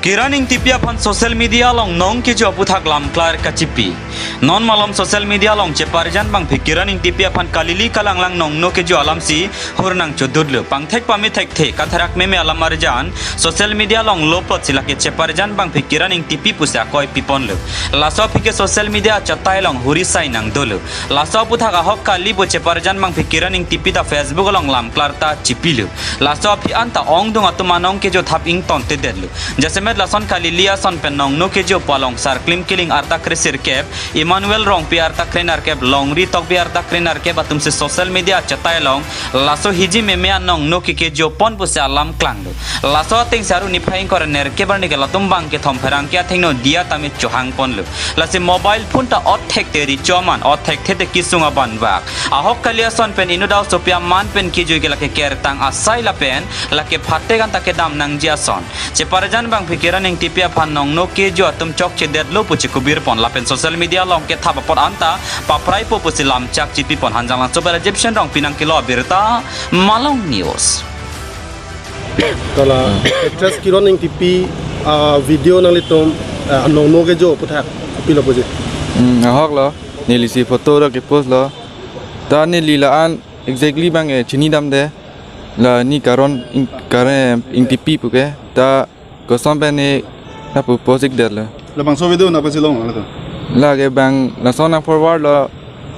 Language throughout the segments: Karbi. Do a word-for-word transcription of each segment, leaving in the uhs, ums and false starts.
Kiran Engtipi aphan social media along nong kejo aputhak lamklar kachipi. Non malom social media along cheparjan bangphi Kiran Engtipi aphan kalili kalanglang nongno kejo alamsi hurnang chodutlo. Pangthek pame thekthe katharak meme alam arjan social media along loplot si lake cheparjan bangphi Kiran Engtipi pusi akoi piponlo. Laso aphi ke social media achatai along huri sai nangdolo. Laso aputhak ahok kali pu cheparjan bangphi Kiran Engtipi ta Facebook along lamklar ta chipilo. Laso aphi anta ongdung atum anong kejo thap ingtontedetlo. Jasemet lason kalili ason pen nongno kejo pu along Sarklim Killing arta kresirkep, Emmanuel Rongpi arta krenerkep, Longri Tokbi arta krenerkep atumsi social media achatai along laso hiji meme anongno kekejopon pusi alam klanglo. Laso atengsi aru niphai ingkoi ra nerkep arni ke latum bang kethom pherangke athengno diya tame chohangponlo. Lasi mobile phone ta ot thekthe richo aman, ot thekthe te kesung abanbak. Ahok kali ason pen inut aosopi aman pen kejui ke lake kertang asai lapen lake phatekan ta kedam nangji ason. Cheparjan bangphi Kiran Engtipi aphan nongno kejo atum chokchedetlo pu chekubirpon lapen social media along kethap apot anta papraipo pusi lamchak chipipon. Hanjanglangso pen Egyptian Rongpi nangkelo abirta Malong News. Tala actress Kiran Engtipi, ah, video nanglitum, ah, nongno kejo aputhak kopilo puji? Hmm, ahok lo, nelisi photo do kepost lo. Ta neli la-an exactly bang, eh, chinidamde. La ne Kiran Eng-, Kiran Engtipi puke. Ta koson pen ne lapu post-ikdetlo. Labangso video nangpachilong lo to? Lake bang lason nang forward lo,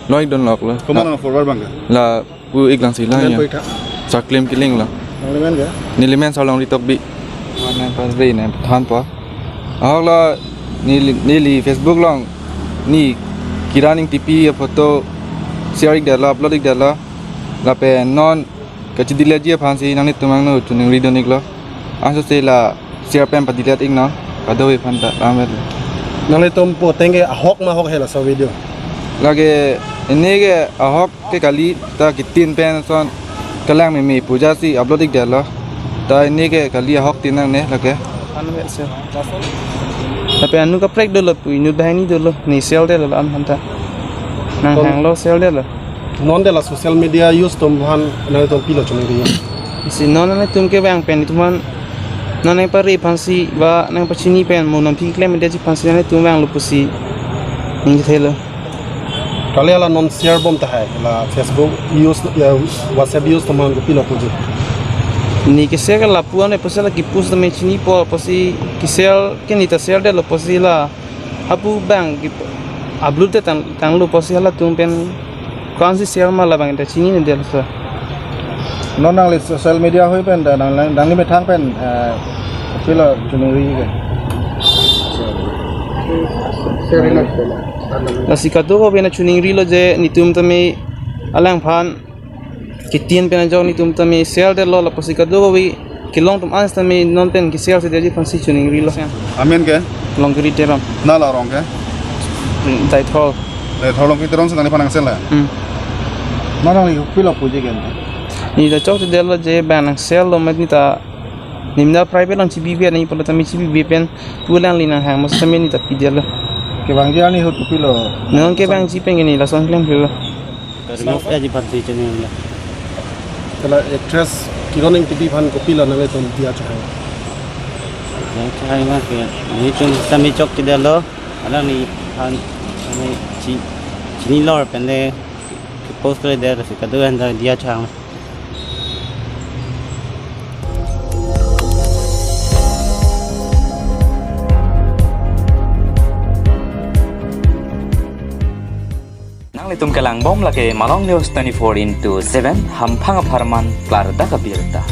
lo-ikdun loklo. Komat nang forward bang ke? Lapu-iklangsi lang. Comment ya. Poitha? Sarklim Killing lo. Nangli men ke? Neli men Sarlongri Tokbi. Wan nang pas ri nang than po. Ahok lo neli, neli Facebook along ne Kiran Engtipi aphoto share-ikdetlo, upload-ikdetlo. Lapen non kachideletji aphansi nanglitum angno choningridun-iklo. Ansose la share pen padelet-iknon, kadokave aphan ta lamvet. Nanglitum pu ateng ke ahok ma ahok he laso video? Lake ne ke ahok ke kali, ta kitin pen son kelang meme pu ajatsi upload-ikdetlo. Ta ne ke kali ahok tin nangne lake. Anvet se. Lapen anu kaprek dolo pu inut banghini dolo, ne share-detlo la-an aphan ta. Nanghanglo share-detlo. Non de la social media use atum aphan nanglitum kopilo choningri? Si non nanglitum ke bang pen itum aphan non nangpare aphansi ba nangpachini pen mo non aphi klemdetji aphansi nanglitum vanglo pusi ningthelo. Kali hala non share bom tahai la Facebook use, ya, WhatsApp use atum aphan kopilo puji? Ne ke share ke lapu-an pusi la kepost tame chinipo pusi ke-share ke ne ta share-detlo pusi la hapu bang ke upload-det tang, tanglo pusi halatum pen ko-ansi share ma labang ta chininedetlo sir. Non nangli social media ahoi pen ta nang, nang, nangli methang pen, eh, kopilo choningri ke? Lasi kadokave nangchoningrilo je netum tame alangphan kitin pen ajok netum tame share-detlo lapusi kadokave kelong atum an tame non pen ke-share-sedetji aphansi choningrilo. Amen ke? Longri Teron. Nangli arong ke? Daithor. Daithor Longri Teron si nangliphan nang-share la? Hmm. Non nangli kopilo puji ke? Ne ta chokchedetlo je bang nang-share-lo amat ne ta ne mena private along chibibe, ne pulo tame chibibe pen pu alangli nanghang mo setame ne ta pidetlo. Kevangji arni ahut kopilo? Non kevangji pen ke ne lason klemlo. Karimos ya ji pansi chini ya. Tala actress Kiran Engtipi aphan kopilo nanglitum diya chohang? Diya chohang ma ke, netum tame chokchedetlo, alangliphan tame chi, chinilo pen le post-kledetsi kadokave aphan ta diya chohang. Nanglitum kelang bom lake Malong News twenty-four into seven, hamphang apharman klardak abirta.